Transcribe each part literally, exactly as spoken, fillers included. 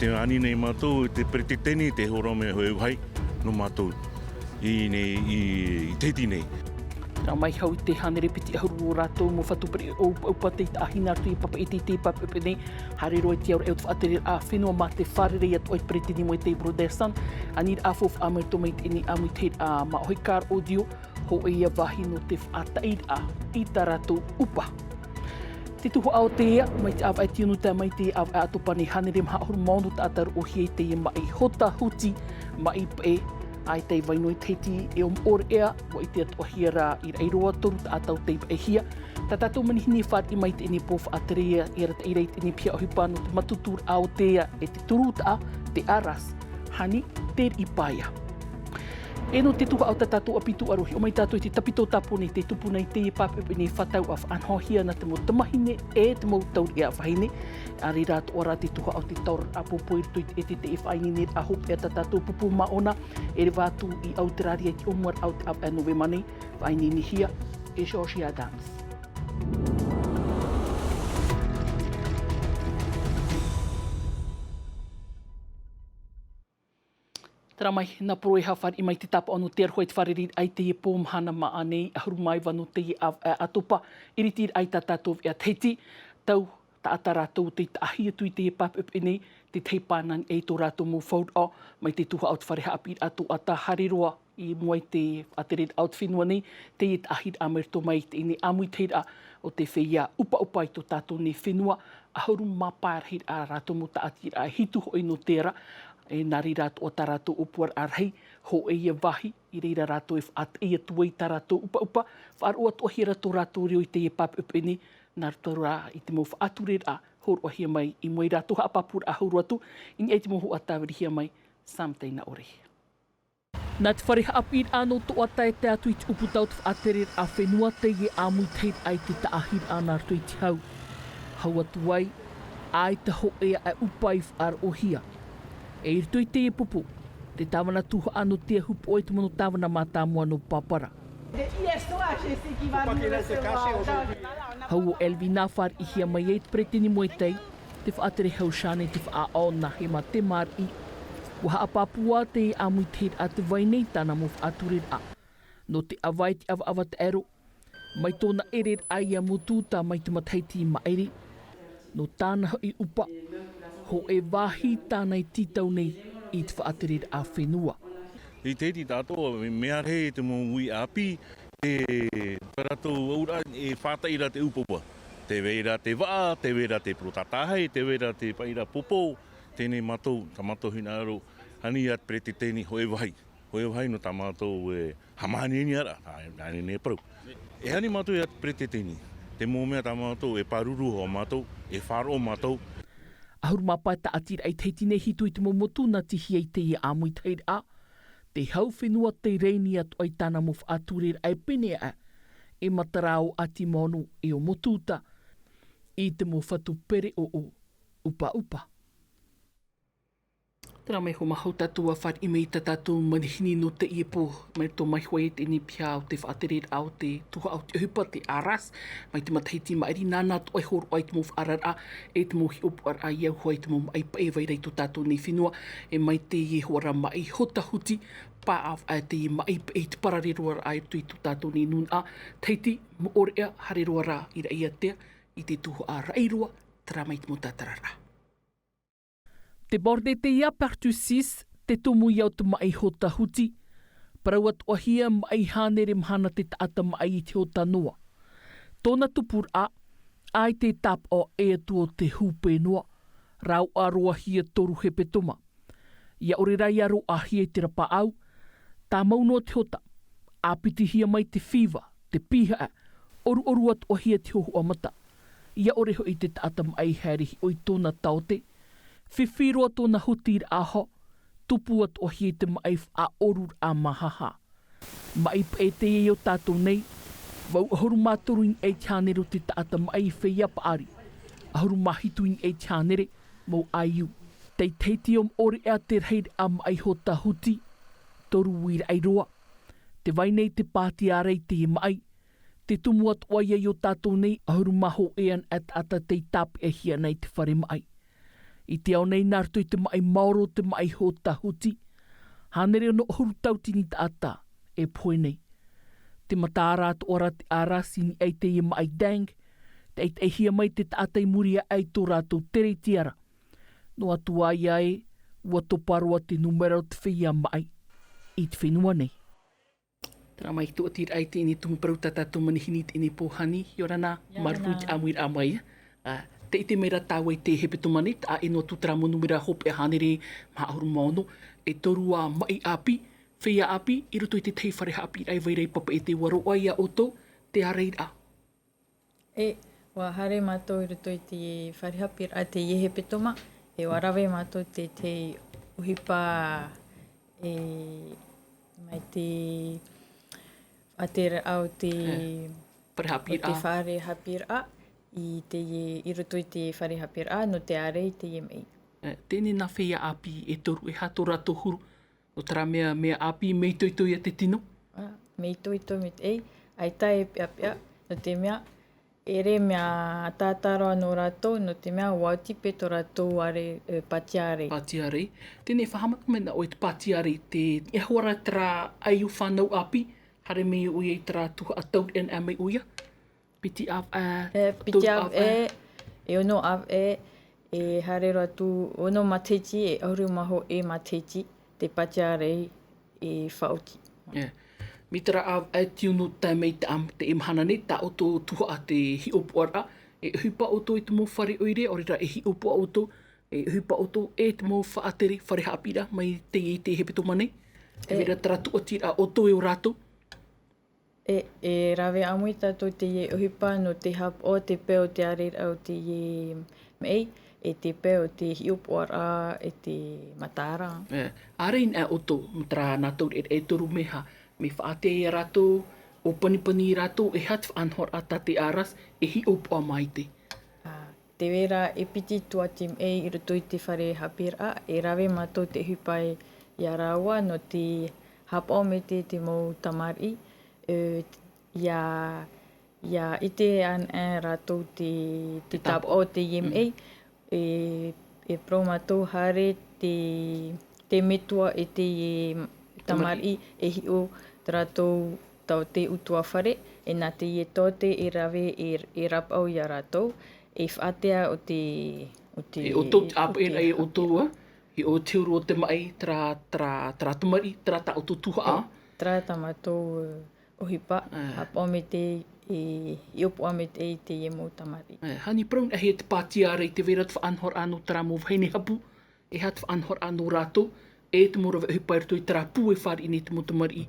Te ani nei mātou te peretiteni te hōroa mai hoʻi vāhi nō mātou i nei i teiti nei. Nā mai hau i te hānere piti ʻahuru o rātou mau fatu pereʻoʻo ʻupaʻupa tei taʻahina atu i papaʻi i te pāpeʻepeʻe nei. Haere roa i te auraʻa o te faʻatereraʻa fenua mā te fārerei atu ai peretiteni moetai brotherson. Ani raʻa fou faʻamerito mai i teie nei ʻāmui teie raʻa mā ʻohi karo ʻōdio. Hoʻi ia vāhi nō te faʻataʻiraʻa i tā rātou ʻupa. Te tuhaʻa o te ea mai te ʻāvaʻe tiunu tae mai te ʻāvaʻe ʻatopa nei hānere maha ʻahuru mā ono taʻata roʻohia i teie maʻi hota huti maʻi peʻe. ʻAita i vai noa i te hiti e o moʻoreʻa ua ʻite atu ʻohia rā i raʻi roa toru taʻata o tei peʻehia. Tā tātou manihini e fāriʻi mai i teie nei pō faʻatere ia i arataʻi ra i teie nei piha ʻohipa nō te matuturaʻa o te ea e te turu taʻa te aras. Hani te riʻi paia. E nō te tuhaʻa o tā tātou ʻapi tūʻaro hiʻo mai tātou i te tapito tāpō nei te tupu nei teie pāpeʻepeʻe nei fātau a faʻanahohia nā te mau tamahine e te mau taureʻa vahine. Āreʻa atoʻa rā te tuhaʻa o te taoraʻa pōpō i roto i te ʻeteʻete e faʻaineineraʻa hopeʻa tā tātou pupu māʻona. E reva atu i auteraria i te ʻōmuaraʻa o te ʻāvaʻe novema nei. Faʻaineine hia e georgia adams. Tara mai nā poro e hāfariʻi mai te tāpaʻo nō te aroha i te fārereiraʻa i teie pō mahana maʻa nei ʻahuru mā iva nō teie ʻāvaʻe ʻatopa. Iriti raʻa i tā tātou veʻa tahiti tau taʻata rātou tei taʻahi atu i teie pāpeʻepeʻe nei. Tētahi pānani ʻei tō rātou mau fauraʻo mai te tuhaʻa o te fare haʻapiʻiraʻa tōʻata haere roa i mua i te faʻatereraʻa o te fenua nei. Teie taʻahiraʻa mai roto mai i teie nei ʻāmuitahiraʻa o te feiā ʻupaʻupa i tō tātou nei fenua. ʻAhuru mā pae rahi rā rātou mau taʻatiraʻa e hitu hoʻi nō te ara. E nā reira atoʻa tā rātou ʻōpuaraʻa rahi hoʻi ia vāhi i reira rātou e faʻataʻi atu ai tā rātou ʻupaʻupa. Faʻaroʻo atoʻahia rā tō rātou reo i teie pāpeʻepeʻe nei nā roto rā i te mau faʻatureraʻa hōroʻahia mai i mua i rātou haʻapāpūraʻa hau roa atu. I niʻa i te mau hoʻa tāvirihia mai. Sam teina ʻore. Nā te fare haʻapiʻiraʻa nō toʻa tae tae atu i te ʻupu tau te faʻatereraʻa fenua teie ʻāmuitahiraʻa i te taʻahiraʻa nā roto i te hau. Hau atu ai ʻaita hoʻi aʻe ʻupa i faʻaroʻohia. E i roto i teie pupu te tāvana tuhaʻa nō te ahu poʻo i te mono tāvana mātāmua nō papara. Hau o elvina fāriʻihia mai ai te peretiteni moetai te faʻatere hau shane te faʻaʻao nā hema te māriʻi. Ua haʻapāpū ā teie ʻāmuitahiraʻa te vai nei tāna mau faʻatureraʻa nō te ʻava i te ʻavaʻava taʻero mai tōna ʻereraʻa ia motu tā mai te matahiti i maʻiri. Nō tāna hoʻi ʻupa hoʻi vāhi tāna i tītau nei i te faʻatereraʻa fenua. I te hiti tātou mea rahi te mau ui ʻāpī te tā rātou auraʻa e faʻataʻi ra te ʻupaʻupa. Te vai ra te vaʻa te vai ra te porotātāhai te vai ra te paʻi ra pōpō. Tēnei mātou tā mātou hinaʻaro ani ia te peretiteni hoʻi vāhi hoʻi vāhi nō tā mātou e hāmani nei ara. Ani nei parau e ani mātou ia te peretiteni te mau mea tā mātou e pāruru hoʻi mātou e faʻaroʻo mātou. ʻAhuru mā pae taʻatiraʻa i te hiti nei hitu i te mau motu nā tihia i teie ʻāmuitahiraʻa. Te hau fenua te reini atu ai tāna mau faʻatureraʻa e pene aʻe e matara o ʻati maono e o motu uta i te mau fatu pereʻoʻo ʻupaʻupa. Tērā mai hoʻi mātou tātou a fāriʻi mai i tā tātou manihini nō teie pō mai roto mai hoʻi i teie piha o te faʻatereraʻa o te tuhaʻa o te ʻohipa te aras mai te matahiti i maʻiri nāna atoʻa e hōroʻa i te mau faʻaararaʻa e te mau hiʻopoʻaraʻa i auaha i te mau maʻi peʻe e vai ra i tō tātou nei fenua. E mai teie hoʻi ra maʻi hota huti paʻaʻa teie maʻi peʻe i te parare roa raʻa i roto i tō tātou nei nūnaʻa tahiti moʻoreʻa haere roa rā i raʻiātea i te tuhaʻa raʻi roa. Tērā mai te mau tātararaʻa. Te bordeteia pertussis te tumu ia o te maʻi hota huti. Parau atoʻahia maʻi hānere mahana te taʻata maʻi i te hota noa. Tōna tupuraʻa ʻaita e tāpaʻo ʻē atu o te hūpē noa. Rāoʻa roa hia toru hepetoma. Ia ʻore rā ia roaʻahia i te rapaʻau tāmau noa te hota. ʻĀpitihia mai te fiva te pihaʻa. ʻOruʻoru atoʻahia te hohoʻa mata. Ia ʻore hoʻi te taʻata maʻi haere hiʻo i tōna taote. Fifi roa tōna huti raʻa aho. Tupu atoʻahia i te maʻi faʻaʻoruraʻa māhaha. Maʻi peʻe teie i ō tātou nei. Vau ʻahuru mā toru i niʻa i te hānere o te taʻata maʻi i feiā paʻari. ʻAhuru mā hitu i niʻa i te hānere mau ʻaiū. Tei tahiti o moʻoreʻa te rahiraʻa maʻi hota huti. Toru uiraʻi roa. Te vai nei te pāti ʻārai teie maʻi. Te tumu atoʻa ia i ō tātou nei ʻahuru mā hōʻē ana taʻata tei tāpeʻahia ana i te fare maʻi. I te ao nei, nā roto i te maʻi maoro, te maʻi hōtahuti, hānere ono ʻahuru tauatini taʻata e pohe nei. Te mataara atoʻa ra te ʻārasi i niʻa i teie maʻi Dang, taʻitaʻihia mai te taʻata i muri aʻe i tō rātou tere i te ara. Noa atu ā ia ē, ua topa roa te nūmera o te feiā maʻi i te fenua nei. Terā mai te tūʻatiraʻa i teie nei tumu parau tā tātou manihini i teie nei pō, Hani, ʻia ora na, ʻia ora na, māuruuru i te ʻāmuiraʻa mai. Ā, tē ʻite mai ra tāua i te hepetoma nei, taʻa ʻē noa atu terā mau nūmera hopeʻa, hānere maha ʻahuru mā ono, e toru ā maʻi ʻāpī, feiā ʻāpī, i roto i te tahi fare haʻapiʻiraʻa i vai ra i Papeʻete, ʻua roaʻa ia ʻoutou te ārairaʻa. E, ʻua haere mātou i roto i te fare haʻapiʻiraʻa teie hepetoma, e ʻua rave mātou te, te ʻohipa, e, mai te faʻatereraʻa o te, e, fare o te haʻapiʻiraʻa. Fare haʻapiʻiraʻa, i teie, i roto i te fare haʻapiʻiraʻa, nō te ārai i teie maʻi. E, teie nā feiā ʻāpī e toru, e aha tō rātou huru? Nō terā mea, mea ʻāpī, mea itoito ia te tino. Ā, mea itoito, mea ʻē, ʻaita e peʻapeʻa, nō te mea, ʻere mea tātaro nō rātou, nō te mea ʻua oti paʻi tō rātou ārai, e, pātiarei. Pātiarei. Teie nei, faʻahaʻamata mai na ʻoe i te pātiarei, tē niʻa iho ra terā ʻaiū fānau ʻāpī, haere mai ʻoia i terā tuhaʻa taureʻareʻa mai ʻoia. Piti ʻāvaʻe, e, piti toru ʻāvaʻe, ʻāvaʻe, e ono ʻāvaʻe, e haere roa atu ono matahiti, e ʻahuru mā hōʻē matahiti, te pātiarei e faʻaoti. E, mai terā ʻāvaʻe, e tiunu tae mai i te, te mahana nei, tā ʻoutou tuhaʻa te hiʻopoʻaraʻa, e ʻohipa ʻoutou i te mau fare ʻoire, ʻaore rā e hiʻopoʻa ʻoutou, e ʻohipa ʻoutou e te mau faʻatere fare haʻapiʻiraʻa mai teie, i te hepetoma nei. E, tē vai ra terā tūʻatiraʻa ʻoutou e ʻo rātou. E, e rave ʻāmui tātou i teie ʻohipa nō te haʻapaʻo i te pae o te ārairaʻa o teie maʻi, e te pae o te hiʻopoʻaraʻa, e te mataara. E, ārai na ʻoutou, mā terā nā taureʻareʻa e toru, mea aha, mea faʻaātea ia rātou, ʻōpanipani rātou, e aha te faʻanahoraʻa tā te ʻārasi e hiʻopoʻa maite? Ā, tē vai ra e piti atoʻa te maʻi i roto i te fare haʻapiʻiraʻa, e rave mātou te ʻohipa ia rāua nō te haʻapaʻo maite i te mau tamariʻi, e, ʻia, ʻia ʻite anaʻe rātou te, te tāpaʻo o teie maʻi, e, e parau mātou haere te, te metua e teie tamariʻi e hiʻo tā rātou taote ʻutuāfare, e nā teie taote e rave, e, e rapaʻau ia rātou, e faʻaātea ʻo te, ʻo te, e ʻoutou te ʻāpeʻe, e ʻoutou ā, hiʻo te huru o te maʻi, terā, terā, terā tamariʻi, terā tā ʻoutou tuhaʻa. Terā tā mātou, e, ʻohipa, e, haʻapaʻo maite, e, hiʻopoʻa maite i teie mau tamariʻi. E, Hani, parau anaʻe e te pātiarei, tē vai ra te faʻanahoraʻa nō terā mau vahine hapu, e aha te faʻanahoraʻa nō rātou, e te mau rave ʻohipa i roto i terā pū e fāriʻi nei te mau tamariʻi.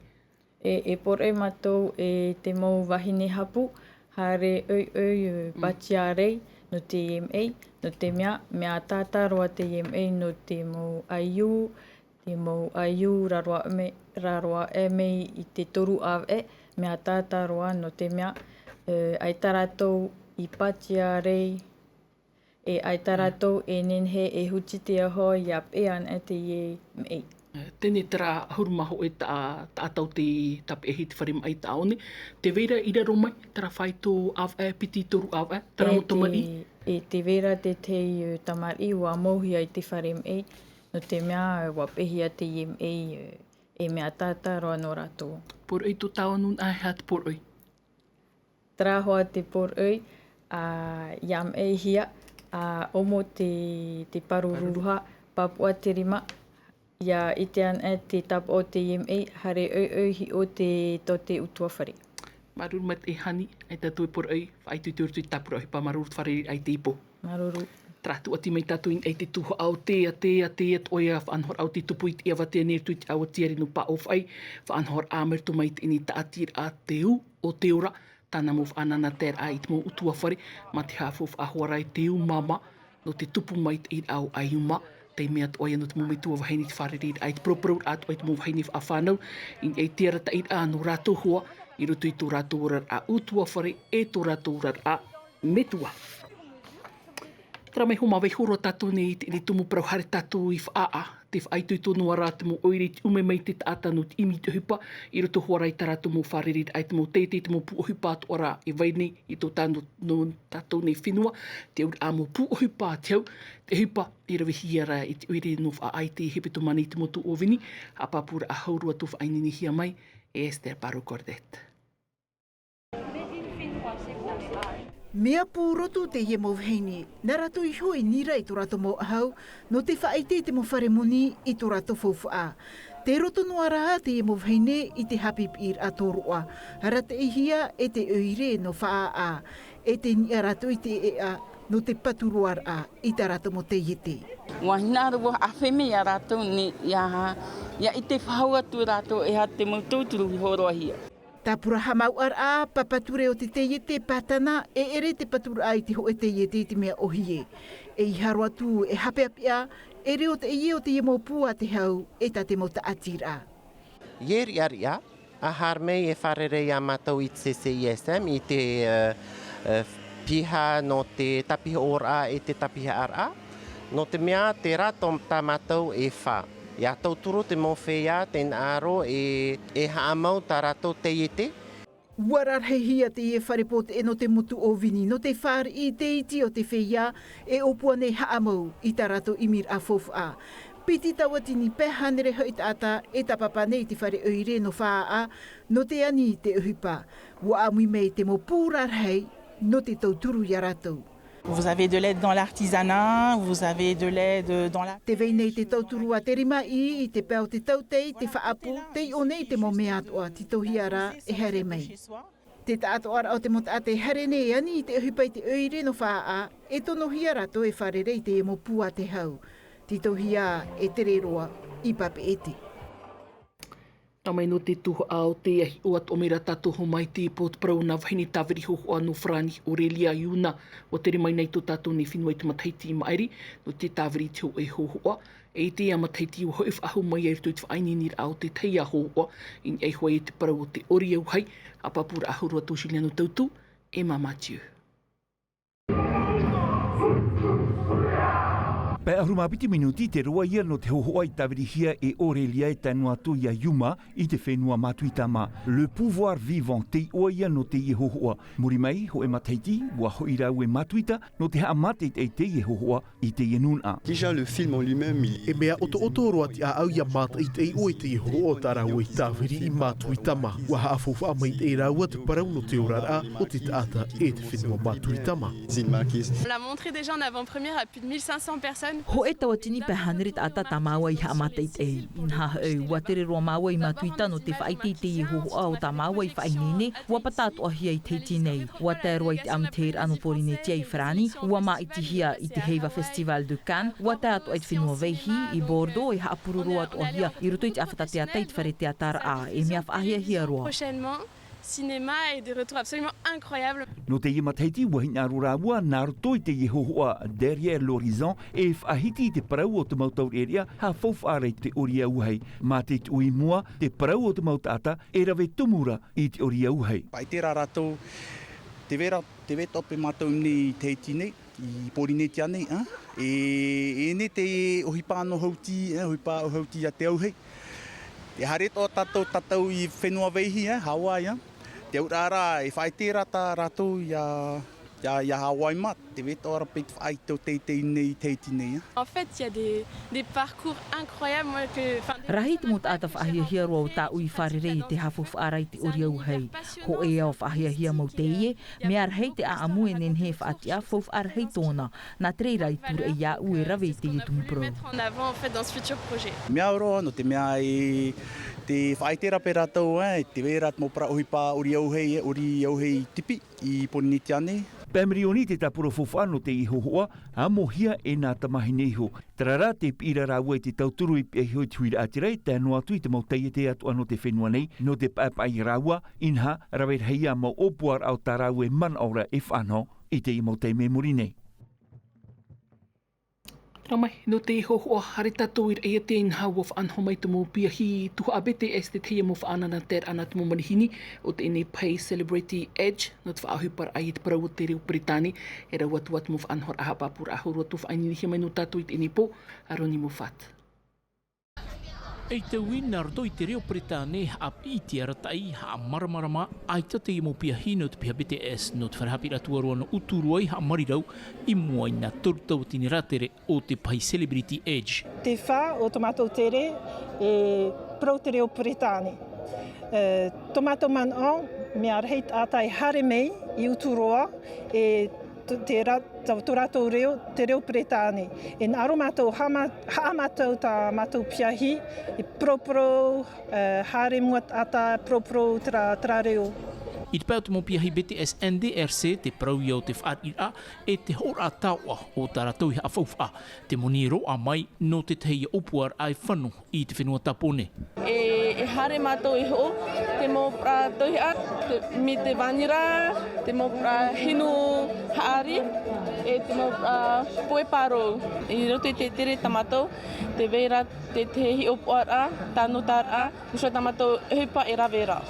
E, e poroʻi mātou e te mau vahine hapu, haere ʻoiʻoi, e, pātiarei nō teie maʻi, nō te mea, mea tātaro teie maʻi nō te mau ʻaiū, te mau ʻaiū raroa me, raroa e mai i te toru ʻāvaʻe, mea tātaro nō te mea, e, ʻaita rātou i pātiarei, e ʻaita rātou e nehenehe e huti te aho ʻia peʻe anaʻe teie maʻi. E, teie terā ʻahuru mā hōʻē taʻa, taʻata o te tāpeʻahia i te fare maʻi taʻa ʻō nei. Tē vai ra i raro mai terā faito ʻāvaʻe, piti, toru ʻāvaʻe, terā mau tamariʻi. E tē, e tē vai ra te tahi, e, tamariʻi ʻua mauhia i te fare maʻi, nō te mea, e, ʻua peʻehia teie maʻi, e, e mea tātaro nō rātou. Poroʻi tō tāua nūnaʻa, e aha te poroʻi? Terā hoʻi te poroʻi, ā, ʻia maʻihia, ā, ʻomo te, te pāruruhā, pāpū te rima, ʻia ʻite anaʻe te tāpaʻo o teie maʻi, haere ʻoiʻoi hiʻo te taote ʻutuāfare. Māuruuru maitaʻi Hani, ʻaita atoʻa e poroʻi, faʻaitoito i roto i te tāpura ʻohipa, māuruuru i te fārereiraʻa i teie pō. Māuruuru. Terā atu ʻati mai tātou i niʻa i te tuhaʻa o Tea, Tea, Tea, ʻo ia faʻanahoraʻa o te tupu i te ʻīvatea nei i roto i te ʻāvatea nei, Paʻo Faʻi, faʻanahoraʻa mai roto mai i teie nei tāʻatiraʻa Te Ū o te Ora, tāna mau faʻanahoraʻa i te mau ʻutuāfare, mā te haʻafaʻahoa ra i te ū māmā, nō te tupu maitaʻiraʻa o ʻAiuma, teie nei atoʻa ia nō te mau metua vahine i te fārereiraʻa, i te paraparau atoʻa i te mau vahine faʻafānau, i niʻa i te arataʻiraʻa nō rātou hoa, i roto i tō rātou oraraʻa ʻutuāfare, e tō rātou oraraʻa metua. Terā mai hoʻi, mā vaiiho roa tātou nei i teie nei tumu parau, haere tātou i Faʻaʻā, Te faʻaitoito noa rā te mau ʻoire i te ʻume mai te taʻata nō te ʻimi i te ʻohipa, i roto hoʻi rā i tā rātou mau fārereiraʻa i te mau taiete, te mau pū ʻohipa atoʻa rā e vai nei i tō tātou, nō tātou nei fenua, te auraʻa mau pū ʻohipa a te hau, te ʻohipa i ravehia ra e te ʻoire nō Faʻaʻā i te hepetoma nei i te motu o Vini, haʻapāpūraʻa hau roa tō faʻaineinehia mai e Esther Paro Cordet. Mea pūrotu teie mau vahine, nā rātou iho i nīra i tō rātou mau ʻahu, nō te faʻaʻite i te mau fare moni i tō rātou faufaʻa. Tei roto noa rā teie mau vahine i te haʻapiʻiraʻa tōroʻa, arataʻihia e te ʻoire nō Faʻaʻā, e te niʻa rātou i te ʻeʻa, nō te patu roaraʻa i tā rātou mau taiete. ʻUa hinaʻaro vau e ʻāfaʻi mai ia rātou nei, ʻia, ʻia ʻite faʻahou atu rātou e aha te mau tauturu i hōroʻahia. Tāpura haʻamāuʻaraʻa, pāpāture o te taiete, pātana, e ʻere te paturaʻa i te hōʻē taiete i te mea ʻōhie. ʻEiaha roa atu e hapeapea, e reo teie o teie mau pū a te hau, e tā te mau tāʻatiraʻa. ʻIa riʻariʻa, ʻa haere mai e fārerei ia mātou i te C C I S M, i te, eh, eh, piha nō te tāpihoʻoraʻa e te tāpihaʻaraʻa. Nō te mea, terā tō, tā mātou e fā. ʻIa tauturu te mau feiā, tē hinaʻaro e, e haʻamau tā rātou taiete. ʻUa rarahihia teie fare pōteʻe nō te motu o Vini, nō te fāriʻi i te iti o te feiā, e ʻōpua nei haʻamau i tā rātou ʻimiraʻa faufaʻa. Piti tauatini pae hānere hoʻi taʻata e tāpapa nei i te fare ʻoire nō Faʻaʻā, nō te ani i te ʻohipa. ʻUa ʻāmui mai te mau pū rarahi, nō te tauturu ia rātou. Vous avez de l'aide dans l'artisanat, vous avez de l'aide dans la... Tē vai nei te tauturu a te rima i, i te pae o te tautai, te faʻaʻapu, tei ʻō nei te mau mea atoʻa, tītauhia rā e haere mai. Te taʻatoʻaraʻa o te mau taʻata e haere nei e ani i te ʻohipa i te ʻoire nō Faʻaʻā, e tonohia rātou e fārerei i te mau pū a te hau. Tītauhia e tere roa i Papeʻete. Nā mai nō te tuhaʻa o te ahiahi atoʻa mai rā tātou hōmai i te pō te parau o nā vahine tāviri hōhoʻa nō Farāni, Aurélia Yuna, ʻua tere mai nei tō tātou nei fenua i te matahiti i maʻiri, nō te tāviri i te hōʻē hōhoʻa. E i teie matahiti ʻua hoʻi faʻahou mai ai i roto i te faʻaineineraʻa o te tahi ā hōhoʻa, i niʻa iho ā i te parau o te ʻori auahi, haʻapāpūraʻa hau roa tō Juliano Tautu, e Emma Mathieu. Pae ʻahuru mā piti minuti te roaʻa nō te hōhoʻa i tāvirihia e Aurélia e tae noa atu ia Yuma i te fenua Matuita mā. Le pouvoir vivant, te iʻoa ia nō teie hōhoʻa. Muri mai, hōʻē matahiti, ʻua hoʻi rāua e Matuita, nō te haʻamātaʻitaʻi i teie hōhoʻa i teie nūnaʻa. Déjà, le film en lui-même, il est... E mea ʻotoʻoto roa te ʻāʻau ʻia mātaʻitaʻi ʻoe i teie hōhoʻa o tā rāua i tāviri i Matuita mā. ʻUa haʻafaufaʻa maitaʻi rāua te parau nō te oraraʻa o te taʻata e te fenua Matuita mā. Zine Marquise. On l'a montré déjà en avant-première à plus de mille cinq cents personnes. Hōʻē tauatini pae hānere taʻata tā māua i haʻamātaʻitaʻi. Inaha hoʻi, ʻua tere roa māua i Matuita nō te faʻaʻite i teie hōhoʻa o tā māua i faʻaineine, ʻua pata atoʻahia i Tahiti nei. ʻUa tae roa i te ʻāmuitahiraʻa nō Pōrīnetia i Farāni, ʻua māʻitihia i te heiva Festival de Cannes, ʻua tae atoʻa i te fenua Vaihi, i Bordeaux, e haʻapuroroʻa atoʻahia i roto i te ʻāfata teata i te fare teataraʻa, e mea faʻahiahia roa. Prochainement, cinéma et des retours absolument incroyables. Nō teie matahiti, ʻua hinaʻaro rāua, nā roto i teie hōhoʻa Derrière l'horizon, e faʻahiti i te parau o te mau taureʻareʻa, haʻafaufaʻa ra i te ʻori auahi. Mā te tuʻu i mua, te parau o te mau taʻata, e rave tumu ra i te ʻori auahi. Faʻaʻite rā rātou, tē vai ra, tē vai atoʻa paʻi mātou nei i Tahiti nei, i Pōrīnetia nei, ā? E, e ʻere te ʻohipa nō Hautī, ā, ʻohipa ʻo Hautī ia te auahi. E haere atoʻa tātou, tātou i fenua Vaihi, ā, Hawaii, ā? Te auraʻa rā, e faʻaʻite rā tā rātou ia, ia, ia Hawaii mā, tē vai atoʻa ra paʻi te faʻaitoito teitei nei i Tahiti nei, ā? En fait, il y a des, des parcours incroyables, moi, que, enfin, des... Rahi te mau taʻata faʻahiahia roa o tāʻu i fārerei i te haʻafaufaʻa ra i te ʻori auahi. Hōʻē ā ʻua faʻahiahia mau teie, mea rahi te ʻāʻamu e nehenehe e faʻatiʻa, faufaʻa rahi tōna. Nā te reira i tūraʻi iāʻu e rave i teie tumu parau. Mettre en avant, en fait, dans ce futur projet. Mea au roa, nō te mea e, tē faʻaʻite ra paʻi rātou, ā, tē vai ra te mau parau ʻohipa ʻori auahi, ē, ʻori auahi tipi i Pōrīnetia nei. Pae mirioni te tāpura faufaʻa nō teie hōhoʻa, ʻamuhia e nā tamāhine iho. Terā rā te piʻi ra rāua i te tauturu i pihaʻi iho i te huiraʻatira e tae noa atu i te mau taiete atoʻa nō te fenua nei, nō te paʻepaʻe ia rāua, inaha, rave rahi ā mau ʻōpuaraʻa o tā rāua e manaʻo ra e faʻanaho i teie mau taime i muri nei. Terā mai, nō te hōhoʻa, haere tātou i Raʻiātea, inaha ʻua faʻanaho mai te mau piahi tuhaʻa B T S, te tahi mau faʻanahoraʻa nā te mau manihini o teie nei pae Celebrity Edge, nō te faʻaʻohiparaʻa i te parau o te reo Peretāne, e rave atu ā te mau faʻanahoraʻa haʻapāpūraʻa hau roa tō faʻaineinehia mai nō tātou i teie nei pō, a Ronnie Moffat. I te ui nā roto i te reo Peretāne, haʻapiʻi te arataʻi, haʻamāramarama, ʻaita teie mau piahi nō te piha B T S, nō te fare haʻapiʻiraʻa tuarua nō Uturoa i haʻamarirau, i mua i nā toru tauatini rātere o te pahi Celebrity Edge. Te fā o tō mātou tere, e parau te reo Peretāne. E, tō mātou manaʻo, mea rahi taʻata e haere mai i Uturoa, e t-, te ra-, tō, tō rātou reo, te reo Peretāne. E hinaʻaro mātou haʻama-, haʻamātau tā mātou piahi, e poroporo, e, haere mua taʻata, poroporo terā, terā reo. I te pae o te mau piahi B T S N D R C, te parau ia o te fāriʻiraʻa, e te hoʻoraʻa taoʻa o tā rātou i haʻafaufaʻa, te moni e roaʻa mai nō te tahi ʻōpuaraʻa e fano i te fenua Tāpōnē. E, e haere mātou e hoʻo, te mau, a, tauihaʻa, te, mai te vānira, te mau, a, hinu haʻari, e te mau, a, poe pārou. I roto i te tere tā mātou, tē vai ra te, te hiʻopoʻaraʻa, tānotaraʻa, nō tā mātou ʻohipa e rave ra.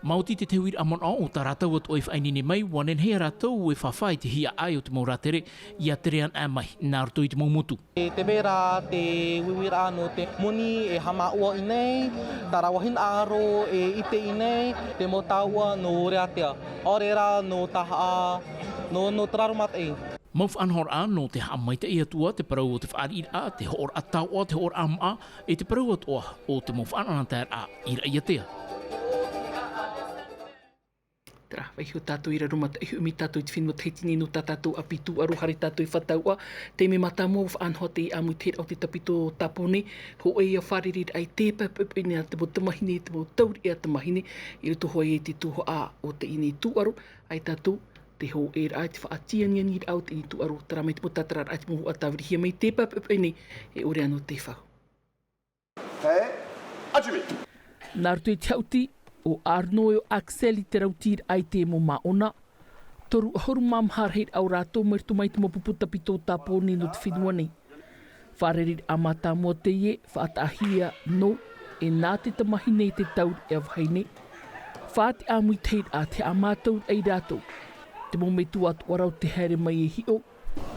Maoti te tauiraʻa manaʻo o tā rātou atoʻa i faʻaineine mai, ʻua nehenehe rātou e fāfā i te hiaʻai o te mau rātere, ʻia tere anaʻe mai, nā roto i te mau motu. E tē vai ra te uiuiraʻa nō te moni e haʻamāuʻa i ʻō nei, terā hinaʻaro e ʻite i ʻō nei, te mau taoʻa nō Oreatea, ʻaore rā nō Tahaʻa, nō, nō te raro mataʻi. Mau faʻanahoraʻa nō te haʻamaitaʻi atu ā te parau o te fāriʻiraʻa, te hoʻoraʻa taoʻa, te hoʻoraʻa māʻa, e te parau atoʻa o te mau faʻanahoraʻa i Raʻiātea. Terā, vaiiho tātou i raro mataʻi, i ʻō mai tātou i te fenua Tahiti nei nō tā tātou ʻāpī tūʻaro, haere tātou i Fataua, taime mātāmua ʻua faʻanaho te ʻāmuitahiraʻa o te tāpito Tāpōnē, hōʻē ia fārereiraʻa i te pae poʻipoʻi nei a te mau tamāhine, te mau taureʻa tamāhine, i roto hoʻi i te tuhaʻa o teie nei tūʻaro, ʻaita atu, te hōʻēraʻa i te faʻatianianiraʻa o teie nei tūʻaro, terā mai te mau tātararaʻa i te mau huaʻa tāvirihia mai i te pae poʻipoʻi nei, e ʻore anō te fau. Nā roto i te haʻuti, ʻo Arnaud e ʻo Axel i te rautiraʻa i te mau māʻona, toru ʻahuru mā maha rahiraʻa o rātou mai roto mai i te mau pupu tāpito Tāpōnē nō te fenua nei. Fārereiraʻa mātāmua teie, faʻataʻahia noa, e nā te tamāhine e te taureʻa vahine. Fā te ʻāmuitahiraʻa te haʻamātau ai rātou. Te mau metua atoʻa rā o te haere mai e hiʻo,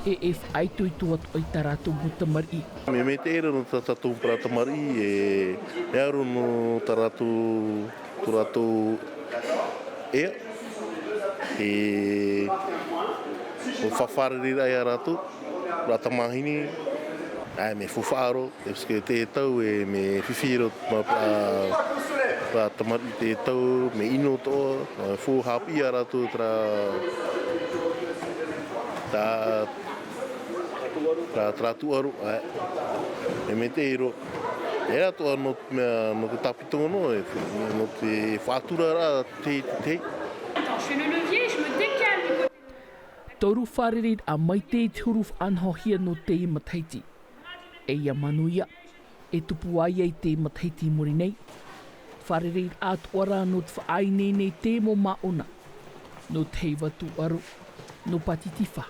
e, e faʻaitoito atoʻa i tā rātou mau tamariʻi. Mea maitaʻi ra nō tā tātou parau tamariʻi, e, mea aro nō tā rātou, tō rātou ea, e, ʻua fārereiraʻa ia rātou, rā tamāhine, ʻae, mea faufaʻa roa, e, parce que te tau, e, mea fifi roa, ma, a, rā tamariʻi te tau, mea ʻino atoʻa, e, fau haʻapiʻi ia rātou terā, tā, tā, terā tūʻaro, ʻae. E maitaʻi roa. E atoʻa nō, mea, nō te tāpito noa, e, nō te faʻaturaraʻa te, te. Toru fārereiraʻa maitaʻi i te huru faʻanahohia nō teie matahiti. E ia manuia, e tupu ai i teie matahiti i muri nei. Fārereiraʻa atoʻa rā nō te faʻaineine i te mau māʻona. Nō te heiva tūʻaro, nō Pātitifa.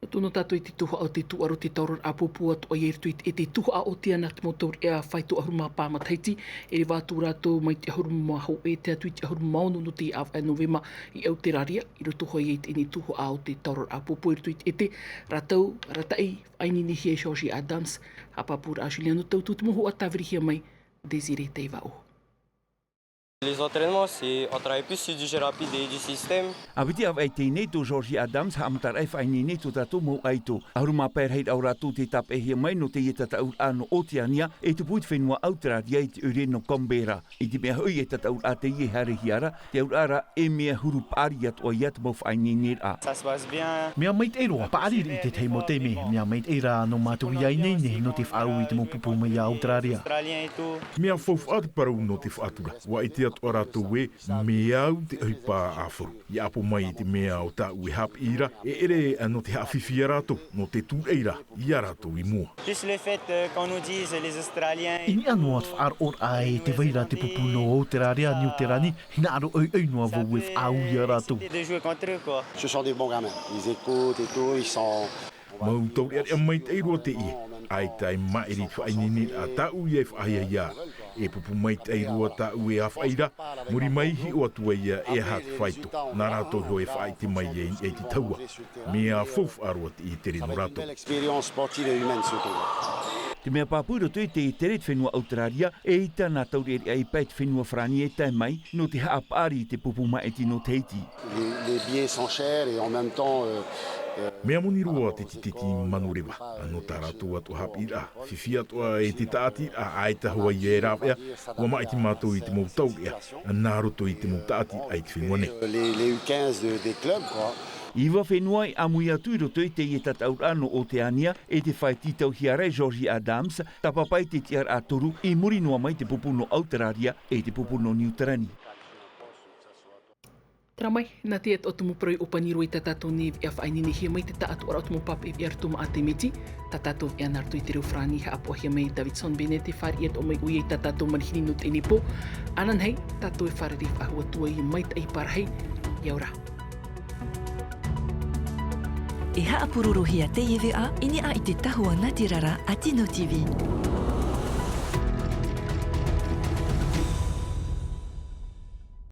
Atu nō tātou i te tuhaʻa o te tūʻaro, te taororaʻa pōpō atoʻa i roto i te, i te tuhaʻa o te ana te mau taureʻa faito ʻahuru mā pae matahiti, e reva atu rātou mai te ʻahuru mā hōʻē e tae atu i te ʻahuru mā ono nō te ʻāvaʻe Novema i Auteraria, i roto hoʻi i teie nei tuhaʻa o te taororaʻa pōpō i roto i te ʻete, rātou, arataʻi, faʻaineinehia e Georgie Adams, haʻapāpūraʻa Juliano Tautu, te mau huaʻa tāvirihia mai, Désiré Taivaʻo. Les entraînements, c'est, on travaille plus sur du jeu rapide et du système. ʻĀpiti ʻāvaʻe teie nei tō Georgie Adams, haʻamataraʻa e faʻaineine i tō tātou mau ʻaito. ʻAhuru mā pae rahiraʻa o rātou tē tāpeʻahia mai nō teie tataʻuraʻa nō Oteania, e tupu i te fenua Auteraria i te ʻoire nō Canberra. I te mea hoʻi e tataʻuraʻa teie e haerehia ra, te auraʻa ra, e mea huru paʻari atoʻa ia te mau faʻaineineraʻa. Ça se passe bien. Mea maitaʻi roa, paʻari i te tahi mau taime, mea maitaʻi rā nō mātou ʻia ineine nō te faʻaau i te mau pupu mai iā Auteraria. Mea faufaʻa te parau nō te faʻatura. ʻUa ʻite atoʻa rātou ē, mea au te ʻohipa ʻāfaru. ʻIa ʻapo mai i te mea ʻo tāʻu e haʻapiʻi ra, e ʻere nō te haʻafifi ia rātou, nō te tūraʻi ra ia rātou i mua. Plus le fait, euh, qu'on nous dise les Australiens et tout. I niʻa noa te faʻaroʻoraʻa e tē vai ra te pupu nō Auteraria, Niu Terani, hinaʻaro ʻoiʻoi noa vau e faʻaau ia rātou. C'était de jouer contre eux, quoi. Ce sont des bons gamins. Ils écoutent et tout, ils sont. Mau taureʻareʻa maitaʻi roa teie. ʻAita e maʻiri te faʻaineineraʻa tāʻu ʻia e faʻahiahia. E pupu maitaʻi roa tāʻu e ʻāfaʻi ra. Muri mai, hiʻo atu ai ia e aha te faito. Nā rātou iho e faʻaʻite mai ai i te tahua. Mea faufaʻa roa teie tere nō rātou. Avec une belle expérience sportive et humaine surtout. Te mea pāpū i roto i te tere i te fenua Auteraria, e ʻaita nā taureʻareʻa i pae te fenua Farāni e tae mai, nō te haʻapaʻari i te pupu māʻiti nō Tahiti. Les, les billets sont chers et en même temps, euh, euh, Mea moni roa te tiketi manureva, nō tā rātou atoʻa haʻapiʻiraʻa, fifi atoʻa e te tāʻatiraʻa, ʻaita hoʻi e rāveʻa, ʻua māʻiti mātou i te mau taureʻa, nā roto i te mau tāʻatiraʻa i te fenua nei. Les, les U quinze de, des clubs, quoi. Iva fenua i ʻāmui atu i roto i teie tataʻuraʻa nō Oteania, e te faaiti tauihaʻa Georgie Adams, tāpapa i te tiʻaraʻa toru, i muri noa mai te pupu nō Auteraria, e te pupu nō Niu Terani. Terā mai, nā te atoʻa tumu parau i ʻōpani roa i tā tātou nei veʻa faʻaineinehia mai te taʻatoʻaraʻa o te mau pāpaʻi veʻa roto maʻa te miti, tā tātou veʻa nā roto i te reo Farāni haʻapoʻahia mai e Davidson Bennett e fāriʻi atoʻa mai ʻoia i tā tātou manihini nō teie nei pō, ānānahi, tātou e fārerei faʻahou atu ai i te maitaʻi parahi, ʻia ora. E haʻapurorohia teie veʻa i niʻa i te tahua nātirara a Tino T V.